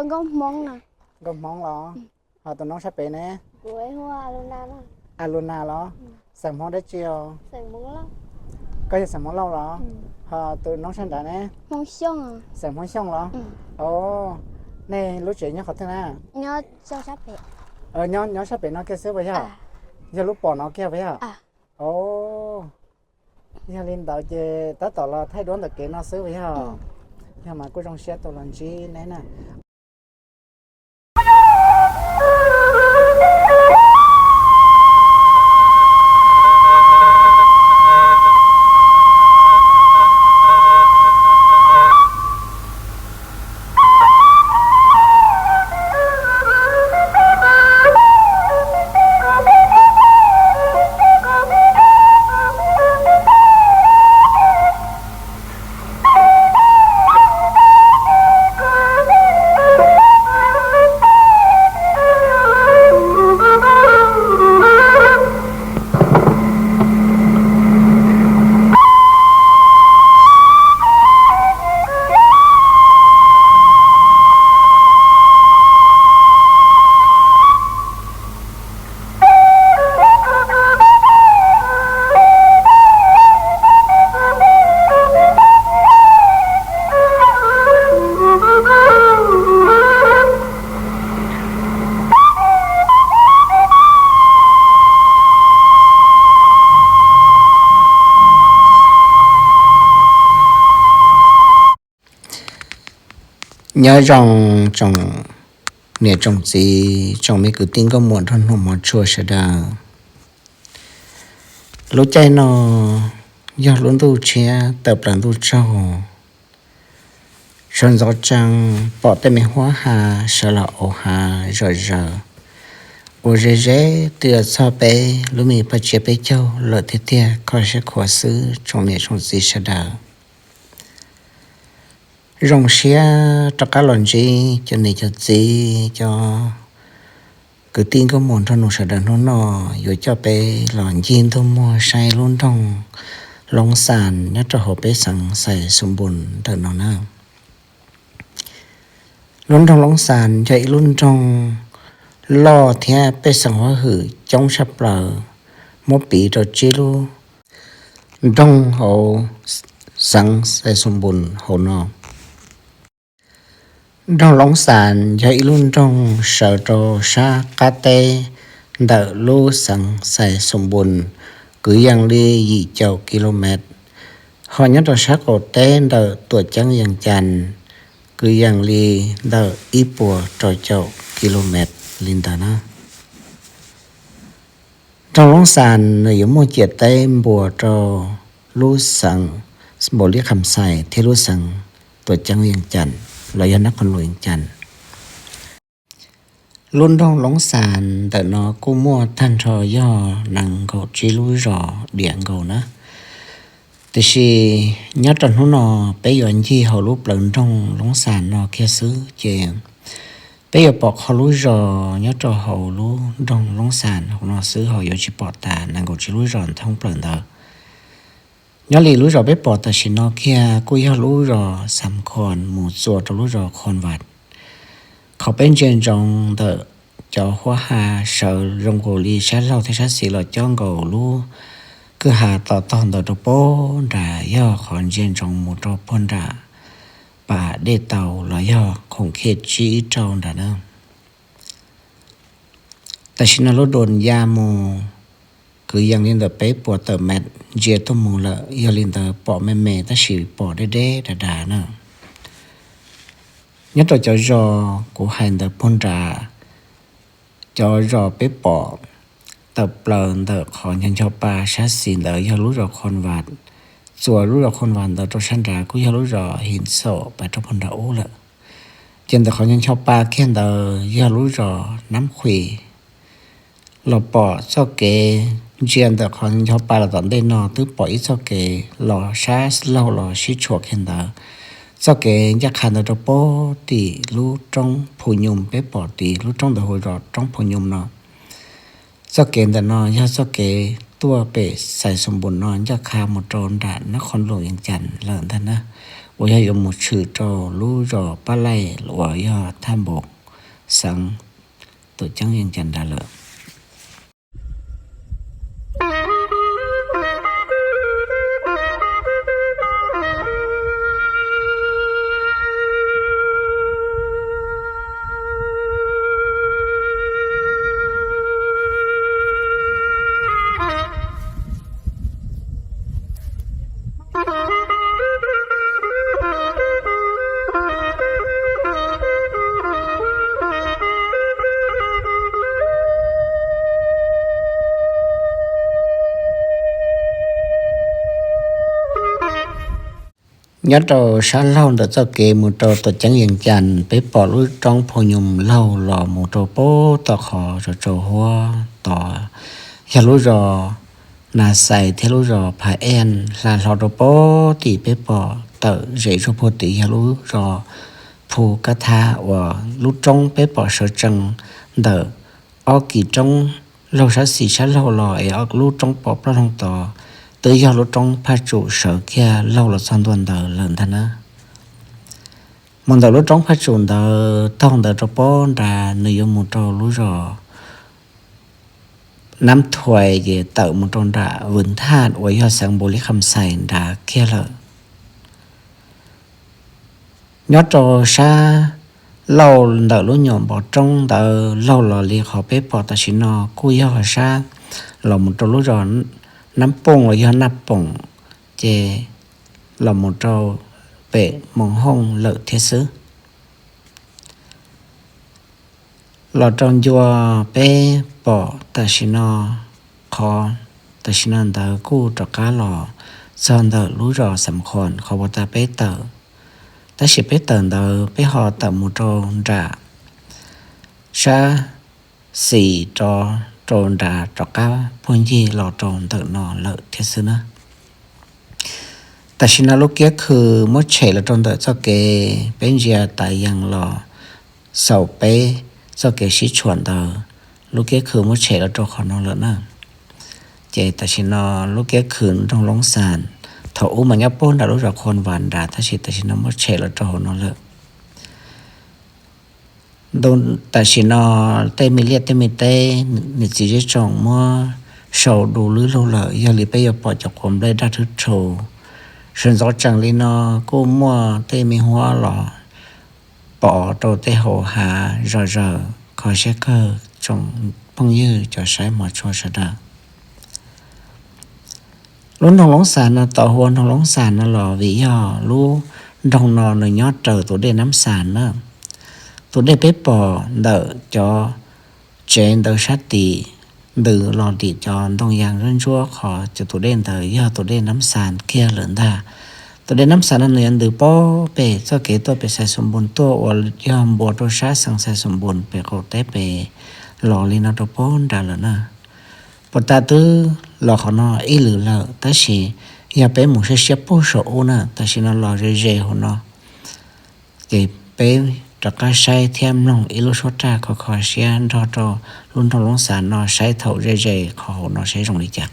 Nkauj Hmoob los? Ho tus noob sab pem ne? A Lu Na los? Xeem Hmoob dab tsi os? Koj yog xeem Hmoob Lauj los? Ho tus noob sab nrad ne? Xeem Hmoob Xyooj los? Os, nej lub tsev nyob qhov twg na? Nyob sab pem no kiag xwb puas yog? Yog lub pom no kiag puas yog? Os, yog li ntawd ces tab tom los thaij duab ntawm kev no xwb puas yog? Yog mas kuj zoo siab tau los ntsib neb na. Nyob zoo tsoom niam tsoom txiv, tsoom me kwv tij nkauj muam nraug nus mov tshua sawv daws. Lub caij no yog lub ntuj tshiab tawm plaws ntuj tsaug, sawv ntxov tsees pom tej me huab ha sawv los hauv hav zom zaws, ua ze ze twb txog peb lub me paj tsiab peb caug lawm tiag tiag, kho siab khuav xwb tsoom niam tsoom txiv sawv daws. Zoo siab rov qab los ntsib cov niam cov txiv, cov kwv tij nkauj muam nraug nus sawv daws hnub no, yuav coj peb los ncig ntug muag saib lub nroog Loob Xas nyob rau hauv peb xeev Xais Xus Npus ntawm no na. Lub nroog Loob Xas yog ib lub nroog loj thiab pej xeem huab hwm coob tshaj plaws, muab piv rau tsib lub nroog hauv xeev Xais Xus Npus hauv no. Nroog Loob Xas yog ib lub nroog sawv rau sab qab teb ntawm lub xeev Xais Xus Npus, kwv yees li yim caum ki lo mev, ho nyob rau sab qaum teb ntawm Tuam Ceeb Yees Cas, kwv yees li ntawm ib puas rau caum ki lo mev li ntawd na. Nroog Loob Xas nws yuav muaj ciam teb npuas rau lub xeev Npaus Lis Kham Xais thiab lub xeev Tuam Ceeb Yees Cas los yog Nab Qhoos Luam Yees Cas. Lub nroog Loob Xas ntawm no kuj muaj tag nrho yog nees nkaum tsib lub zos diam nkaus na. Tiam sis nyob rau hnub no peb yuav ncig hauv lub plawv nroog Loob Xas no kiag xwb ces peb yuav pom qhov lub zos nyob rau hauv lub nroog Loob Xas hauv no xwb, ho yuav tsis pom tas nees nkaum tsib lub zos thoob plaws ntawd. Nyob li lub zos peb pom tam sim no kiag kuj yog lub zos Xam Khos mus txuas rau lub zos Khon Vas. Qhov peb ntsia ntsoov ntawm cov huab ha sawv zoo nkaus li sab laug thiab sab xis los cob nkaus lub kwj ha to tog ntawd rau puag nram, yog qhov ntsia ntsoov mus rau puag nram pas dej tau los yog khoom khej tsib ib rau nram na. Tam sim no lub dua ya mus kwv yees li ntawm peb puas tawm mev ntsia tuaj mus lawm, yog li ntawd pom me me tab sis pom deb deb dav dav na. Nyob rau cov zos kuv hais ntawd puag nram, cov zos peb pom tawm plaws ntawm qhov ncho ncho pa sab xis ntawd yog lub zos Khon Vas. Txuas lub zos Khon Vas ntawd rau sab nrad kuj yog lub zos His Xaum pas rau puag nram ub lawm. Ces ntawm qhov ncho ncho pa kiag ntawd yog lub zos Nab Qhuis. Los pom txoj kev, ntsia ntawm qhov ncho pa los tom ntej no twb pom ib txoj kev los sab laug los sib tshuam kiag ntawd. Txoj kev ncaj qha ntawd rau puag tim lub roob Phu Nyoos, peb pom tim lub roob ntawd hu zos roob Phu Nyoos no. Txoj kev ntawm no yog txoj kev tuaj pem Xais Xus Npus no ncaj qha mus rau nram Nab Qhoos Luam Yees Cas lawm ntag na. uas yog yuav mus tshwm rau lub zos Pab Laij uas yog thaj npaum xeev Tuam Ceeb Yees Cas nrad lawm. Nyob rau sab laug ntawm txoj kev mus rau Tuam Ceeb Yees Cas, peb pom lub roob Phu Nyoos laug los mus rau pem tom qhov rau rau huab tod, yog lub zos Nas Xais thiab lub zos Pha Eej. Hla hlo rau pem tim peb pom tawm zem zuag puag tim yog lub zos Phu Kab Thab uas lub roob peb pom sawv tsees ntawm ob kis roob laug sab xis sab laug los es ob lub roob pom plaub loog tod twb yog lub roob Phaj Tsum sawv kiag laug los txog ntua ntawd lawm ntag na. Mus ntawm lub roob Phaj Tsum ntawd taug ntawd rau pem nrad nws yuav mus rau lub zos Nab Thuais ces tawm mus rau nram Vwm Thaj uas yog xeev Npaus Lis Kham Xais nrad kiag lawm. Nyob rau sab laug ntawm lub nyuam npov roob ntawd laug los li qhov peb pom tam sim no kuj yog sab los mus rau lub zos Nab Pooj los yog Naj Poom, ces los mus rau pem Moos Hooj lawm thiab xwb. Los rau ncua peb pom tam sim no, qhov tam sim no ntawd kuj rov qab los txog ntawm lub zos Xam Khoom qhov uas tas peb tawm. Tab sis peb tawm ntawd peb ho tawm mus rau nram sab xis rov rau nrad rov qab puag ncig los rau ntawm no lawm thiab xwb na. Tam sim no lub kiab khw muab tshem los rau ntawm txoj kev peb ntsia tas yees los xaus peb txoj kev sib tshuam ntawd, lub kiab khw muab tshem los rau qhov no lawm na. Ces tam sim no lub kiab khw nroog Loob Xas, thaum ub mas nyob puag nram lub zos Qhua Vas nrad, tab sis tam sim no muab tshem los rau hauv no lawm. Tam sim no tej me liaj tej me teb, niam txiv zej tsoom muab sau du lwb lug lawm, yog li peb yuav pom cov quav nplej daj rhwb rhu. Sawv ntxov tsees li no kuj muaj tej me huab los pov rau tej hauv hav zom zaws. Kho siab kawg tsoom phooj ywg cov saib hmov tshua sawv daws. Lub nroog Loob Xas no tau hu ua nroog Loob Xas no los vim yog lub nroog no nws nyob raws tus dej Nab Xas na. Tus dej peb pom ntawm cov tsev ntawd sab tim ntws los tim cov ntoo yas ntsuab ntsuab qhov cov tus dej ntawd yog tus dej Nab Xas kiag lawm ntag. Tus dej Nab Xas no nws yuav ntws pem txoj kev tuaj pem Xais Xus Npus tuaj uas yog npuas rau sab xeev Xais Xus Npus pem qaum teb pem los li no rau pem nrad lawm na. Puag ta twb los qhov no ib lwm lawm, tab sis yog peb mus siab siab puag saum ub na, tam sim no los ze ze hauv no, ces peb rov qab saib thiab mloog ib lub suab raj kho kho siab nrog rau lub nroog Loob Xas no saib thaum ze ze qhov hauv no saib zoo li cas.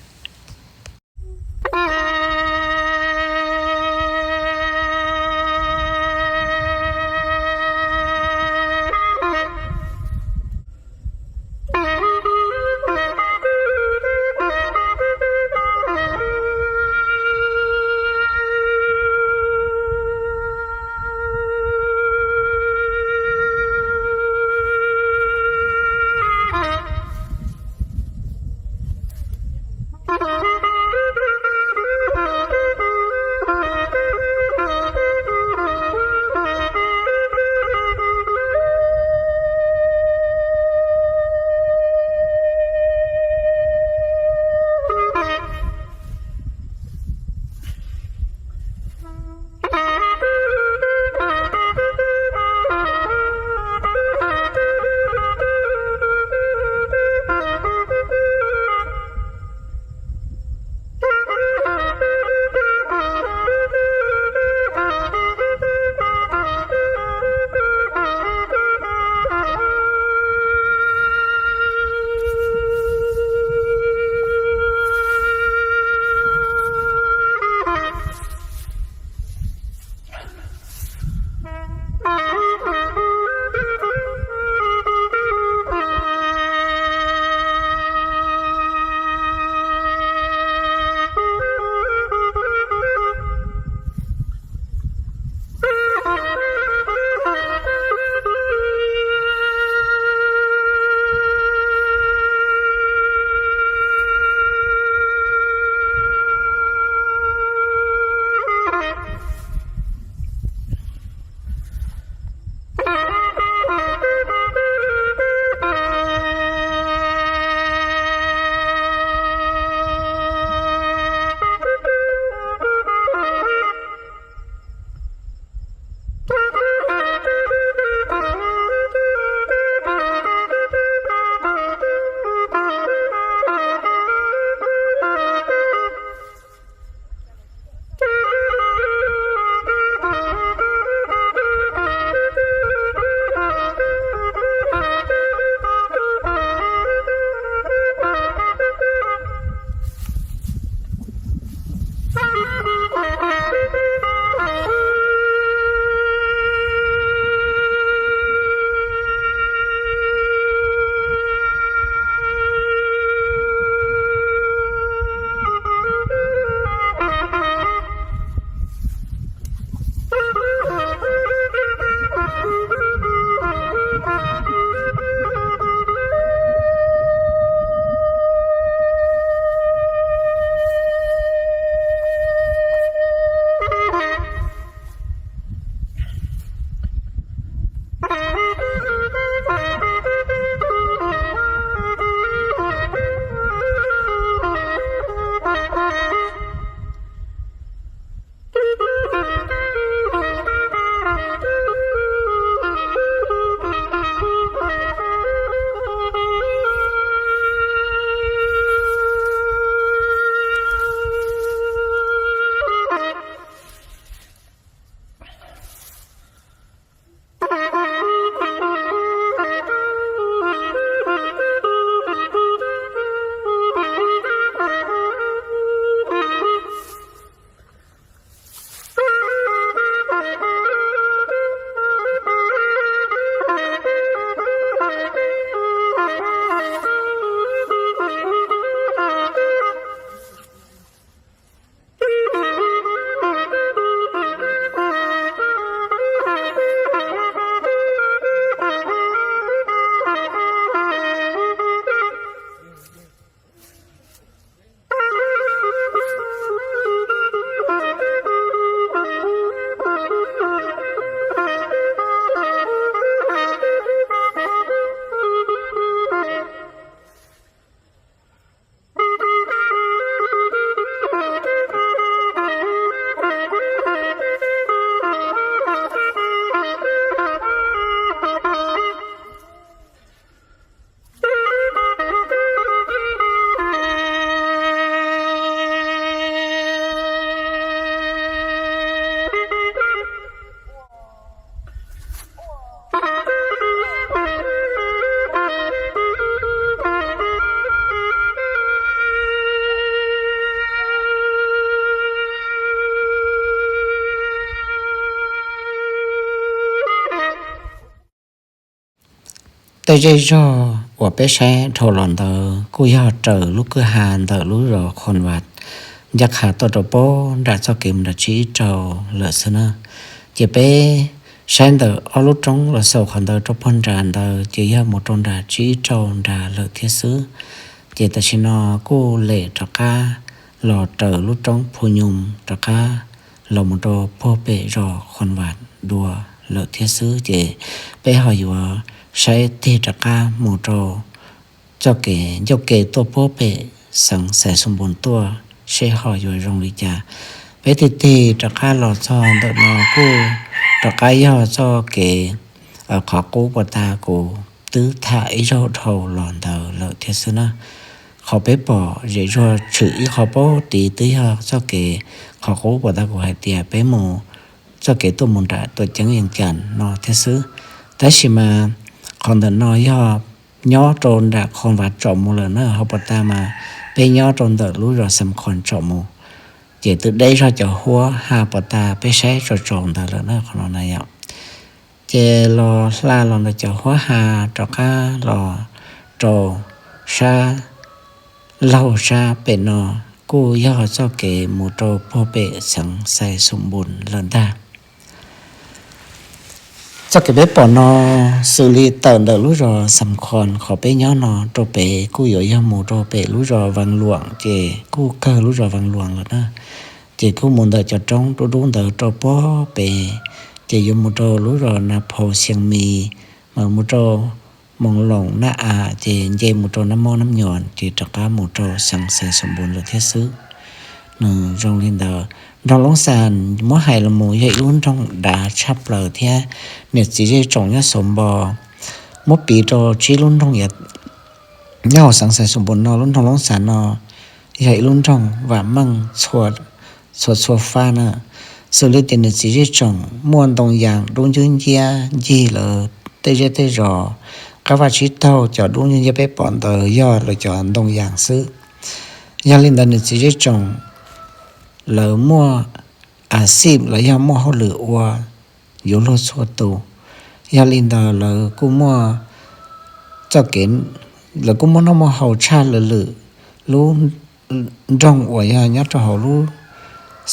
Tej zej zog uas peb saib dhau los ntawd kuj yog raws lub kwj ha ntawm lub zos Khon Vas ncaj qha tuaj rau pem nram txoj kev mus nram Tsib Ib Rau lawm xwb na. Ces peb saib ntawm ob lub roob los xaus qhov ntawd rau puag nram ntawd ces yog mus rau nram Tsib Ib Rau nram lawm thiab xwb. Ces tam sim no kuj lem rov qab los raws lub roob Phu Nyoos rov qab los mus rau puag pem zos Khon Vas dua lawm thiab xwb. Ces peb ho yuav saib tig rov qab mus rau txoj kev ncauj ke tuaj puag pem xeev Xais Xoo Npoos tuaj seb ho yuav zoo li cas. Peb tig tig rov qab los txog ntawm no kuj rov qab yog txoj kev qhov qub puag ta kuv twb tham ib zaug dhau los ntawd lawm thiab xwb na. Qhov peb pom zem zuag tshwm ib qho puag tid twb yog txoj kev qhov qub puag ta kuv hais tias peb mus txoj kev tuaj mus nram Tuam Ceeb Yees Cas no thiab xwb. Tab sis mas qhov ntawm no yog nyob rau nram Khon Vas tsom mus lawm na, ho puag ta mas peb nyob rau ntawm lub zos Xam Khon tsom mus. Ces twb deb zog cov huab ha puag ta peb saib tsaus tsaus ntawd lawm na, qhov no na yom. Ces los hla los ntawm cov huab ha rov qab los rau sab laug sab pem no kuj yog txoj kev mus rau puag pem xeev Xais Xoo Npoos lawm ntag. Txoj kev peb pom no xws li tawm ntawm lub zos Xam Khon qhov peb nyob no rau pem kuj yuav yog mus rau pem lub zos Vas Luam, ces kuj kawg lub zos Vas Luam lawm na. Ces kuj mus ntawm cov roob dub dub ntawd rau puag pem, ces yuav mus rau lub zos Nas Phau Xias Mis, mas mus rau Moos Loos Naj A, ces nce mus rau Nab Mob Nab Nyos, ces rov qab mus rau xeev Xais Xoo Npoos lawm thiab xwb. Nws zoo li ntawd. Nroog Loob Xas muab hais los mus yog ib lub nroog dav tshaj plaws thiab niam txiv zej tsoom nyob xauv npo. Muab piv rau tsib lub nroog nyob hauv xeev Xais Xoo Npoos no, lub nroog Loob Xas no yog ib lub nroog vam meej txhua txhua fab na. Xws li tias niam txiv zej tsoom muaj ntoo yas dub ncwb nciab ncig lawv tej zej tej zos, qab vaj tsib taug cov dub ncwb nciab peb pom ntawd yog lawv cov ntoo yas xwb. Yog li ntawd niam txiv zej tsoom lawv muaj a xij los yog muaj hauj lwm ua yuav luag txhua tus. Yog li ntawd lawv kuj muaj txoj kev, lawv kuj muaj noj muaj haus tshaj lwm lwm lub nroog uas yog nyob rau hauv lub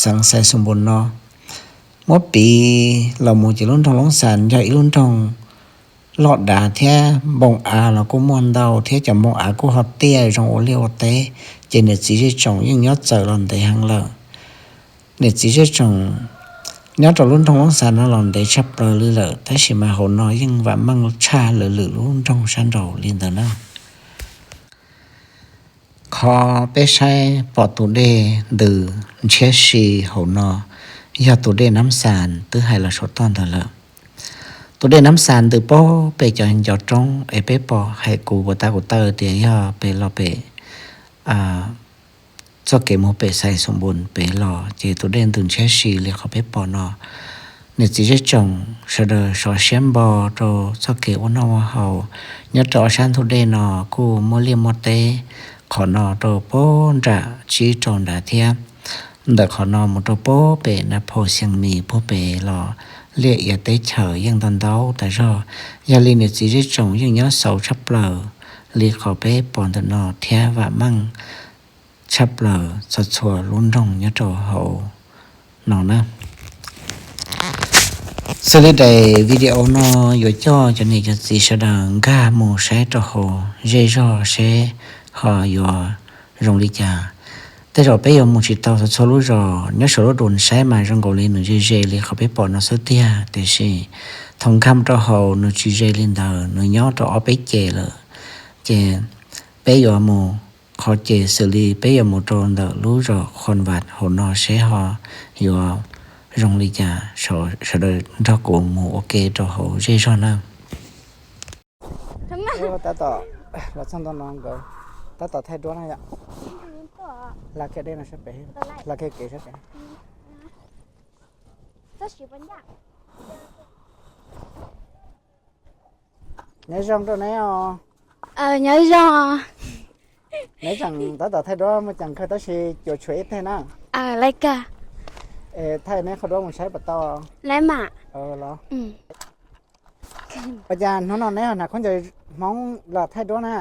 xeev Xais Xoo Npoos no. Muab piv los mus ces lub nroog Loob Xas yog ib lub nroog loj dav thiab npoo av los kuj muaj ntau thiab cov npoo av kuj ho tiaj zoo ua liaj ua teb, ces niam txiv zej tsoom yeej nyob txawm los ntev heev lawm. Niam txiv zej tsoom nyob rau lub nroog Loob Xas no los ntev tshaj plaws li lawm, tab sis mas hauv no yeej vam meej tshaj lwm lwm lub nroog sab nraud li ntawd na. Qhov peb saib pom tus dej ntws ntshiab si hauv no yog tus dej Nab Xas twb hais los saum toj ntawd lawm. Tus dej Nab Xas ntws puag pem cov ncov roob es peb pom hais kuv puas tab kuv taw tias yog pem los pem txoj kev mus pem Xais Xoo Npoos pem los ces tus dej ntws ntshiab si li qhov peb pom no. Niam txiv zej tsoom sawv daws sov siab npo rau txoj kev ua noj ua haus. Nyob rau ob sab ntug dej no kuj muaj liaj muaj teb, qhov no rau puag nram tsib rau nrad thiab. Ntawm qhov no mus rau puag pem Nas Phau Xias Mis puag pem los liaj ia teb chaws yeej ntau ntau tas zog. Yog li niam txiv zej tsoom yeej nyob xauv tshaj plaws li qhov peb pom ntawm no thiab vam meej tshaj plaws txhua txhua lub nroog nyob rau hauv no na. Xws li daim video no yuav coj cov niam cov txiv sawv daws nkag mus saib rau hauv zej zog seb ho yuav zoo li cas. Tej zaum peb yuav mus tsis tau txhua txhua lub zos, nyob saum lub dua saib mas zoo nkaus li nws ze ze li qhov peb pom no xwb tiag, tiam sis thaum nkag mus rau hauv nws tsis ze li ntawd, nws nyob rau ob peb ces lawm. Ces peb yuav mus qhov ces xws li peb yuav mus rau ntawm lub zos Khon Vas hauv no seb ho yuav zoo li cas, sawv daws nrog kuv mus ua ke rau hauv zej zog na. Tab tom, los txog ntua no nkawd tab tom thaij duab na yom. Hla kiag dej no sab pem, hla kiag kev sab pem. Nyob zoo rau neb os. Nyob zoo. Neb tseem tab tom thaij duab muaj ceem kawg tab sis cuam tshuam ib teg na. Lawv kawg. Es thaij neb qhov duab mus saib puas tau? Lawv mam. Los. Ua cas hnub no neb ho hnav khaub ncaws Hmoob los thaij duab na?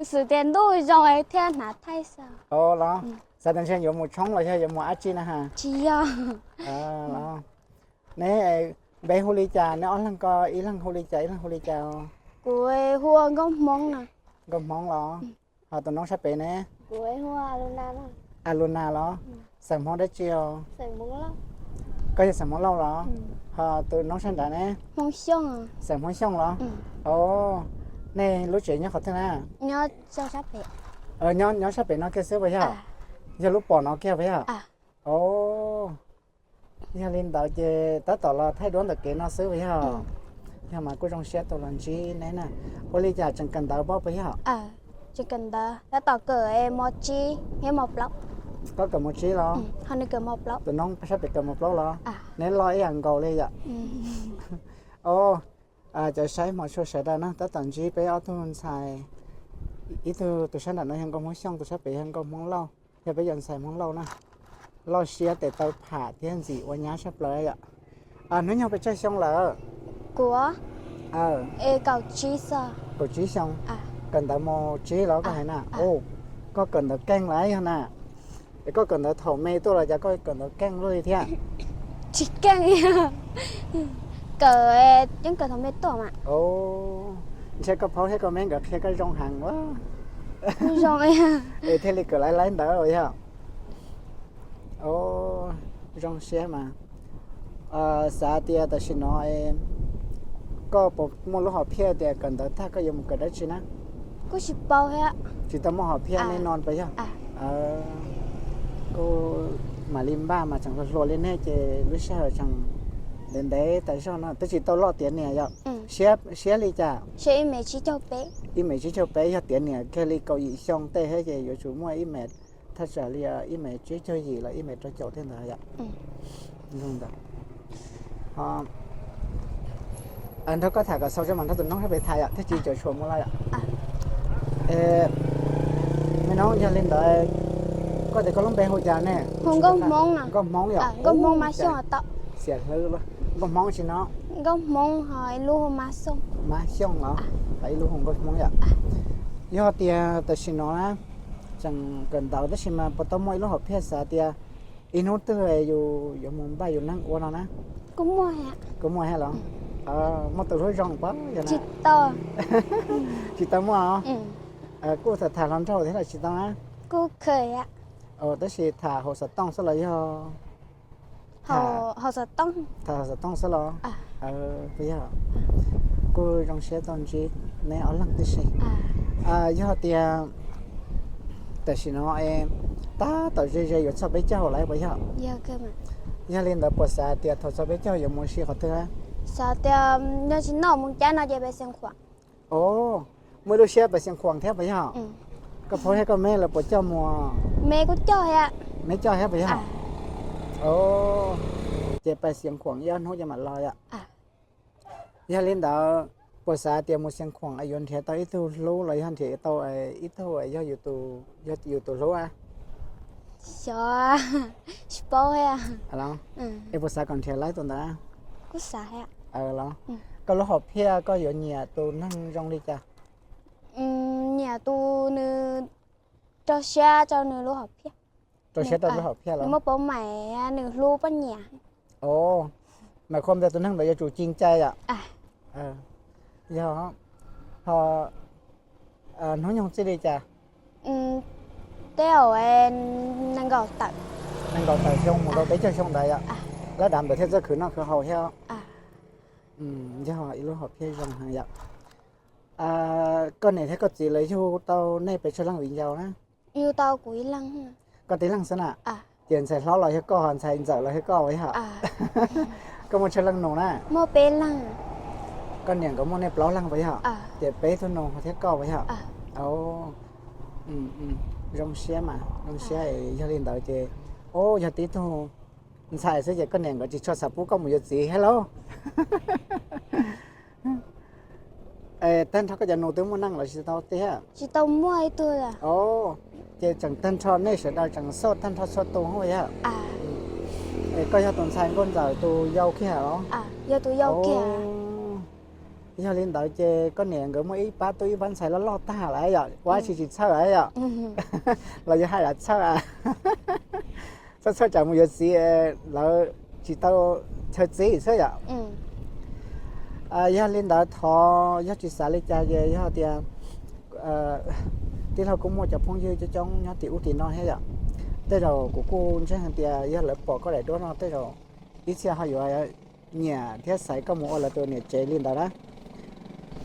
Xwv tias ntuj zoo thiaj hnav thaij xwb. Los, xav tias ntshe yuav mus tshoob los yog yuav mus dab tsi na ha? Tsis yog. Neb npe hu li cas, neb ob leeg ko ib leeg hu li cas ib leeg hu li cas? Kuv hu ua Nkauj Hmoob no. Nkauj Hmoob los? Ho tus noob sab pem ne? A Luna los? Xeem Hmoob dab tsi os? Koj yog xeem Hmoob Lauj los? Ho tus noob sab nrad ne? Xeem Hmoob Xyooj los? Os, nej lub tsev nyob qhov twg na? Nyob sab pem no kiag xwb puas yog? Yog lub pom no kiag puas yog? Os, yog li ntawd ces tab tom los thaij duab ntawm kev no xwb puas yog? Yog mas kuj zoo siab tau los ntsib neb na. Ua li cas tseem kawm ntawv paub puas yog? Tseem kawm ntawv, tab tom kawm mos tsib thiab mos plaub. Koj kawm mos tsib los? Tus noob sab pem kawm mos plaub los? Neb loj ib yam nkaus li yom? Os, cov saib hmov tshua sawv daws na, tab tom ntsib peb ob tug ntxhais, ib tug tus sab nram no yog Nkauj Hmoob Xyooj, tus sab pem yog Nkauj Hmoob Lauj, yog peb cov ntxhais Hmoob Lauj na. Loj siab tes taw pham thiab ntxim ua nyab tshaj plaws yom. Hnub nyoog pes tsawg xyoo lawm? Kuv, kaum tsib xyoo. Kaum tsib xyoo. Kawm ntawv mos tsib los koj hais na? Koj kawm ntawv keej lawm yog na. Es koj kawm ntawv thaum me tuaj los cas koj kawm ntawv keej luaj li thiab? Tsis keej, kawm, yeej kawm thaum me tuaj mas. Ntshe koj phaub thiab koj me nkawd qhia koj zoo heev ua. Zoo, es thiaj li kawm laib laib ntawd yog. Zoo siab mas. Xav tias tam sim no koj puas muaj lub hom phiaj tias kawm ntawv tag koj yuav mus kawm dab tsi na? Kuj tsis paub thiab. Tsis tau muaj hom phiaj nej no puas yog? Kuj mam li npaj mas tseem hluas hluas li nej ces lub sij hawm tseem ntev ntev tas zog no twb tsis tau loj tiav niam yom. Siab li cas? Ib mev tsib caug peb, yog tiav niam kiag li kaum yim xyoo tej thiab ces yuav tsum muaj ib mev, thaj tsam li ib mev tsib caug yim los ib mev rau caum tej ntawd yom. Ntawd, nrog koj tham kom xaus tso mam nrog tus noob sab pem tham yom, thiaj tsis caum tshuam mus los yom. Me noob, yog li ntawd koj tias koj lub npe hu cas ne? Hu Nkauj Hmoob no. Nkauj Hmoob yom? Nkauj Hmoob Mab Xyooj. Xiam hlwb, Nkauj Hmoob tsis no? Nkauj Hmoob ho ib lub hu Mab Xyooj. Mab Xyooj los? Ho ib lub hu Nkauj Hmoob yom? Yog tias tam sim no na, tseem kawm ntawv tab sis mas puas tau muaj ib lub hom phiaj xav tias ib hnub twg yus yuav mus npaj yus neej ua no na? Kuj muaj thiab los? Muaj tus hlub zoo pab yog na? Tsis tau muaj os? Kuj tham tham hluas nraug thiab los tsis tau na? Kuj tham, tab sis tham hauv xov tooj xwb los yog? Tham hauv xov tooj xwb los? Puas yog? Kuj zoo siab tau ntsib neb ob leeg tib si. Yog tias tam sim no tab tom ze ze yuav txog peb caug lawm puas yog? Yog li ntawd puas xav tias thaum txog peb caug yuav mus ua si qhov twg? Xav tias yog tsis noj mus cab no ces pem Xeev Khuam. Os, muaj ib lub siab pem Xeev Khuam thiab puas yog? Koj phaub thiab koj me lawv puas coj mus? Me kuj coj thiab. Me coj thiab puas yog? Ces pem Xeev Khuam ib ob hnub ces mam los yom. Yog li ntawd puas xav tias mus Xeev Khuam yuav nrhiav tau ib tug hlub los yog nrhiav tau ib tug yog yus tus hlub? Xyov, tsis paub thiab. Es puas xav kom nrhiav laib tus ntawd? Kuj xav thiab. Los, koj lub hom phiaj koj yuav nyiam tus neeg zoo li cas? Nyiam tus nws rau siab rau nws lub hom phiaj. Rau siab rau lub hom phiaj los? Nws muaj pauv maim, nws hlub poj niam. Os, mas khuam tias tus neeg ntawd yuav tsum ci ncai yom? Yog, ho hnub nyoog txij li cas? Tej zaum nees nkaum tawm, nees nkaum tawm xyoo mus rau peb caug xyoo ntawd yom? Lab dav ntawd thiaj txawj khwv noj khwv haus thiab. Yog ib lub hom phiaj zoo heev yom. Koj niam thiab koj txiv lawv yug tau nej pes tsawg leej viv ncaus na? Yug tau kuv ib leeg. Koj tib leeg xwb na? Ces ntxhais hlob los yog koj, ntxhais ntxawm los yog koj puas yog? Koj muaj tsawg leej nus na? Muaj peb leeg. Koj niam nkawd muaj nej plaub leeg puas yog? Ces peb tug nus thiab koj puas yog? Zoo siab mas, zoo siab. Yog li ntawd ces, o, yog tib tug ntxhais xwb ces koj niam nkawd tsis tshua xav pub koj mus yuav txiv thiab lauj. Tag nrho koj cov nus twb muaj neej los tsis tau tiag? Tsis tau muaj ib tug. Ces tseem tag nrho nej sawv daws tseem xauj tag nrho txhua tus puas yog? Es koj yog tus ntxhais nkauj ntxawm tus yau kiag los? Yog tus yau kiag. Yog li ntawd ces koj niam nkawd muaj ib pab tub ib pab ntxhais loj loj tag lawm yom, ua tsis tsis txhawj lawm yom? Los yog haj yam txhawj? Txhawj txhawj tsam mus yuav txiv lawv tsis tau chaw txib xwb yom. Yog li ntawd thov yog tsis xav li cas ces yog tias tij laug kuj muaj cov phooj ywg coob coob nyob tim ub tim no thiab yom. Tej zaum kuv kuj ntseeg hais tias yog lawv pom koj daim duab no tej zaum ib txhia ho yuav nyiam thiab xaiv koj mus ua lawv tus niam tsev li ntawd na.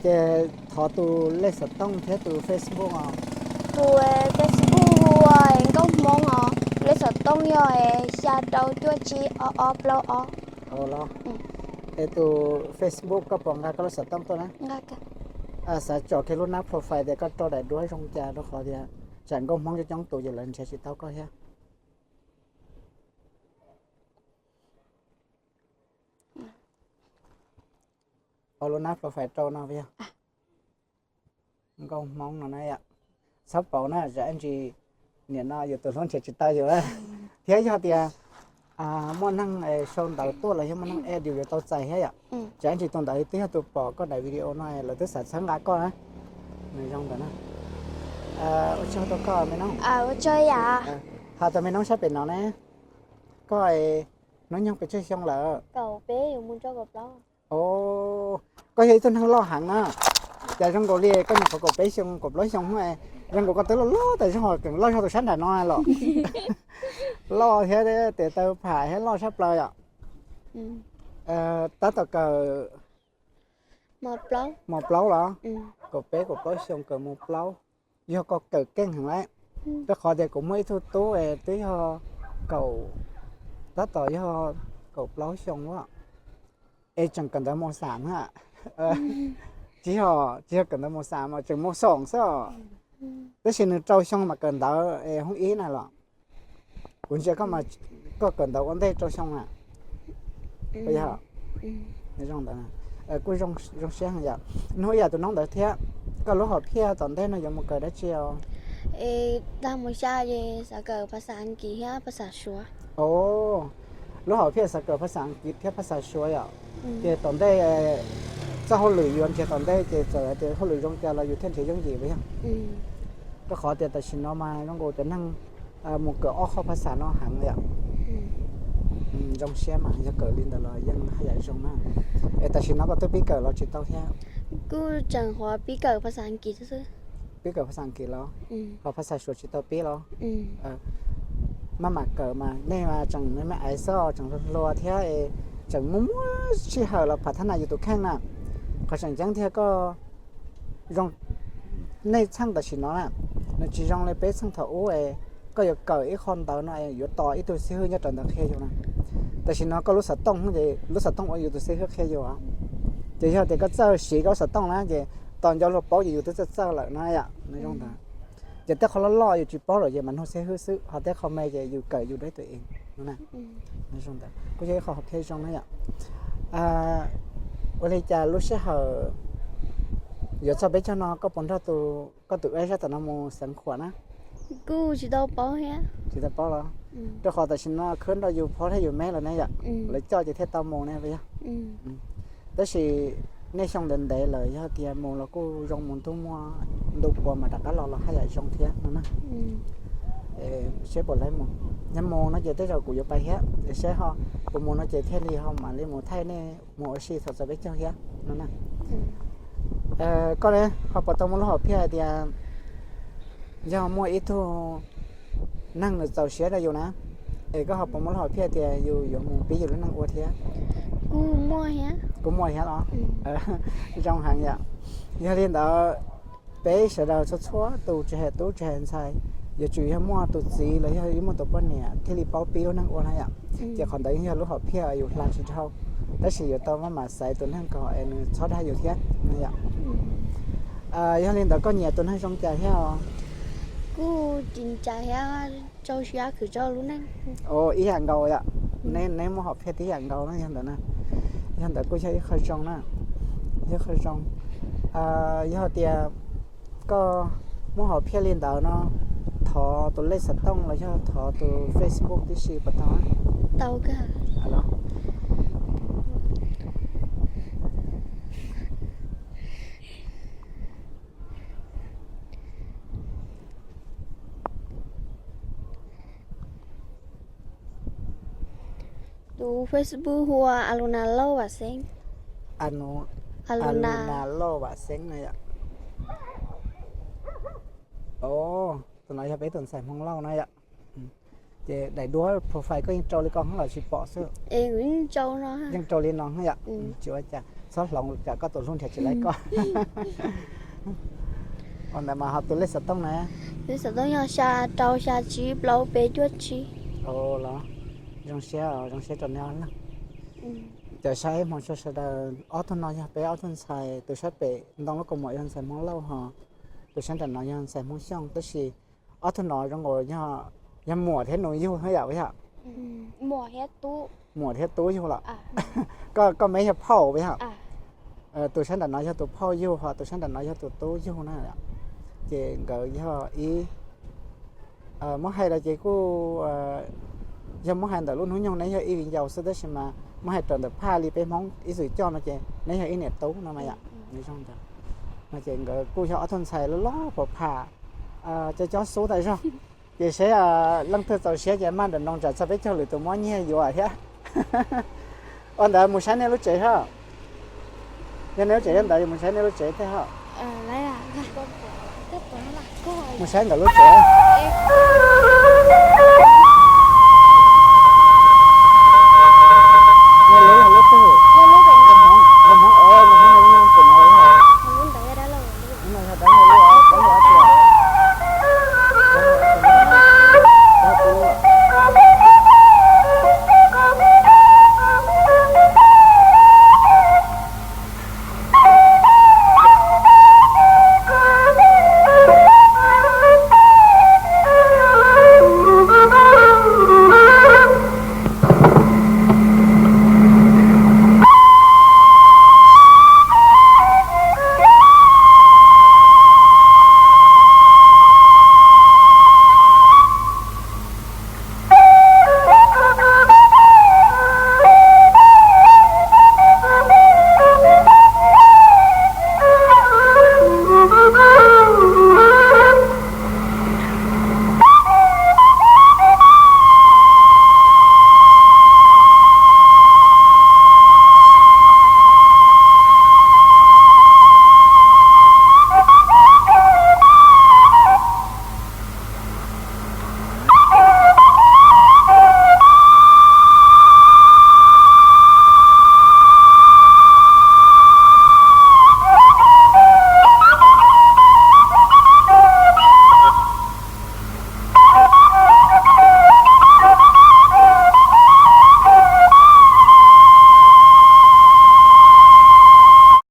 Ces thov tus lej xov tooj thiab tus Facebook os. Tus Facebook hu ua Nkauj Hmoob os, lej xov tooj yog xya rau cuaj tsib ob ob plaub ob. Los, es tus Facebook koj puas nqa koj lub xov tooj tuaj na? Xav tsom kiag lub nab profile tias koj rau daim duab zoo cas rau qhov tias tsam Nkauj Hmoob coob coob tus ces lawv nrhiav tsis tau koj thiab. Ua lub nab profile rau no yog Nkauj Hmoob no na yom. Txhob pauv na, tsam ib ntsis nim no yus tus hlub nrhiav tsis tau yus. Thiab yog tias muaj neeg sau ntawv tuaj los yog muaj neeg add yus yuav tau txais thiab yom. Tsam ib ntsis tus ntawd twb yog tus pom koj daim video no lawv twb xav txhawb nqa koj na. Nws zoo ntawd na. Ua tsaug rau koj me noob. Ho tus me noob sab pem no ne, koj hnub nyoog pes tsawg xyoo lawm? Koj yog ib tug neeg loj heev na. Cas zoo nkaus li koj nyuam qhuav kaum peb xyoo kaum plaub xyoo, zoo nkaus koj twb loj loj tas zog, loj zog tus sab nram no los. Loj thiab tes taw pham thiab loj sab plaws yom. Tab tom kawm mos plaub los? Kaum peb kaum plaub xyoo kawm mos plaub. Yog koj kawm keej heev lawm, rau qhov tias kuv muaj ib tug tub es twb yog kaum, tab tom yog kaum plaub xyoo a, es tseem kawm ntawv mos xam na. Tsis yog, tsis yog kawm ntawv mos xam mas tseem mos xoom xwb os. Tab sis nws rau xyoo mam kawm ntawv es hoob ib na los. Kuv ntsia koj mas koj kawm ntawv ua ntej rau xyoo na. Yog, zoo ntawd, kuj zoo siab heev yom. Hnub ib yam tus noob ntawd thiab, koj lub hom phiaj tom ntej no yuav mus kawm dab tsi os? Tag mus xya es xav kawm phas xas Askiv thiab phas xas Suav. Lub hom phiaj xav kawm phas xas Askiv thiab phas xas Suav yom. Ces tom ntej txoj hauj lwm yuav nrhiav tom ntej ces txawm hais tias hauj lwm zoo cas los yus thiaj nrhiav yooj yim puas yog? Rau qhov tias tam sim no mas zoo nkaus cov neeg mus kawm ob qho phas xas no heev yom. Zoo siab mas yog kawm li ntawd los yeej haj yam zoo na. Es tam sim no koj twb pib kawm los tsis tau thiab? Kuj tseem qhuav pib kawm phas xas Askiv xwb. Pib kawm phas xas Askiv los? Ho phas xas Suav tsis tau pib los? Maj mam kawm mas nej mas tseem me me aiv xwb tseem hluas thiab, tseem muaj muaj sij hawm los pham thab nas yus tus kheej na. Qhov tseem ceeb tiag koj zoo, nej txheej tam sim no na, nws tsis zoo li peb txheej thaum ub es koj yuav kawm ib qho ntawv no es yuav tos ib tug xib hwb nyob rau ntawd qhia yus na. Tam sim no koj lub xov tooj ces lub xov tooj ua yus tus xib hwb qhia yus. Ces yog tias koj txawj siv koj lub xov tooj na ces tos nco luag paub ces yus twb txawj txawj lawm na yom, nws zoo ntawd. Ces tej qho loj loj yus tsis paub lawm ces mam nug xib hwb xwb, ho tej qho me ces yus kawm yus deb tus es no na. Kuj yog ib qho hom phiaj zoo na yom. Ua li cas lub sij hawm yuav txog peb caug no koj puas nrog tus, koj tus ex sab tom no mus xeev khuam na? Kuj tsis tau paub thiab. Tsis tau paub los? Rau qhov tam sim no khwb nrog yus phob thiab yus me lawm ne yom, lawv coj ces thiaj tau mus ne puas yog? Tab sis nej xyoo ntev ntev lawm yog tias mus los kuj zoo, mus ntu muag ntu puas mas rov qab los los haj yam zoo thiab no na. Seb puas laib mus. Yog mus no ces tej zaum kuv yuav pais thiab, seb ho kuv mus no ces thiaj li ho mam li mus thaij nej mus ua si thaum txog peb caug thiab no na. Koj ne, ho puas tau muaj lub hom phiaj hais tias yog muaj ib tug neeg nws txaus siab rau yus na, es koj ho puas muaj lub hom phiaj tias yus yuav mus pib yus lub neej ua thiab? Kuj muaj thiab los? Zoo heev yom. Yog li ntawd, peb sawv daws txhua txhua tus tsis hais tub tsis hais ntxhais, yuav tsum yog muaj tus txiv los yog muaj tus poj niam thiaj li paub pib lub neej ua na yom. Ces qhov ntawd yeej yog lub hom phiaj yus hla tsis dhau, tab sis yuav tau maj mam xaiv tus neeg kom es nws txhob dag yus thiab no yom. Yog li ntawd koj nyiam tus neeg zoo cas thiab os? Kuj tsis ntshai thiab, rau siab khwv rau lub neej. Ib yam nkaus yom, neb muaj hom phiaj tib yam nkaus na, yog ntawd na. Yog ntawd kuj yog ib qho zoo na, yog qho zoo. Yog tias koj muaj hom phiaj li ntawd no, thov tus lej xov tooj los yog thov tus Facebook tib si puas tau? Tau kawg. Kuv Facebook hu ua Aluna Lauj Vam Xeeb. Aluna Lauj Vam Xeeb no yom. Tus no yog peb tus ntxhais Hmoob Lauj na yom. Ces daim duab profile koj yeej rau li ko los tsis pom xwb. Yeej rau li no yom. Tsis ua cas, txhob hloov tsam koj tus hlub nrhiav tsis laib koj. Ua ntawd mas ho tus lej xov tooj na? Lej xov tooj yog xya rau xya tsib plaub peb cuaj tsib. Los zoo siab, zoo siab rau nej ob leeg. Cov saib hmo tso sawv daws, ob tug no yog peb ob tug ntxhais, tus sab pem ntoo lub kaus mom yog ntxhais Hmoob Lauj ho tus sab nram no yog ntxhais Hmoob Xyooj, tab sis ob tug no zoo nkaus yog muam thiab nus yug yom, yog muam thiab tub yug los? Koj meb yog phauj yom? Tus sab nram no yog tus phauj yug ho tus sab nram no yog tus tub yug na. Ces nkawd yog ib, muab hais los ces kuj yog muab hais ntawm lub hnub nyoog neb yog ib viv ncaus xwb, tab sis mas muab hais raws ntawm phaj li peb Hmoob ib txwm coj no ces neb yog ib niam tub no mas yom. Nws zoo ntawd no ces nkawd kuj yog ob tug ntxhais loj loj pov pham, cov cob xub tas zog. Ces seb leej twg txaus siab ces maj nram no tsam txog peb caug lwm tus muab nyiag yuav thiab. Ua ntawd mus saib nej lub tsev hab. Yog nej lub tsev yog ntawd mus saib nej lub tsev thiab hab. Mus saib nkawd lub tsev.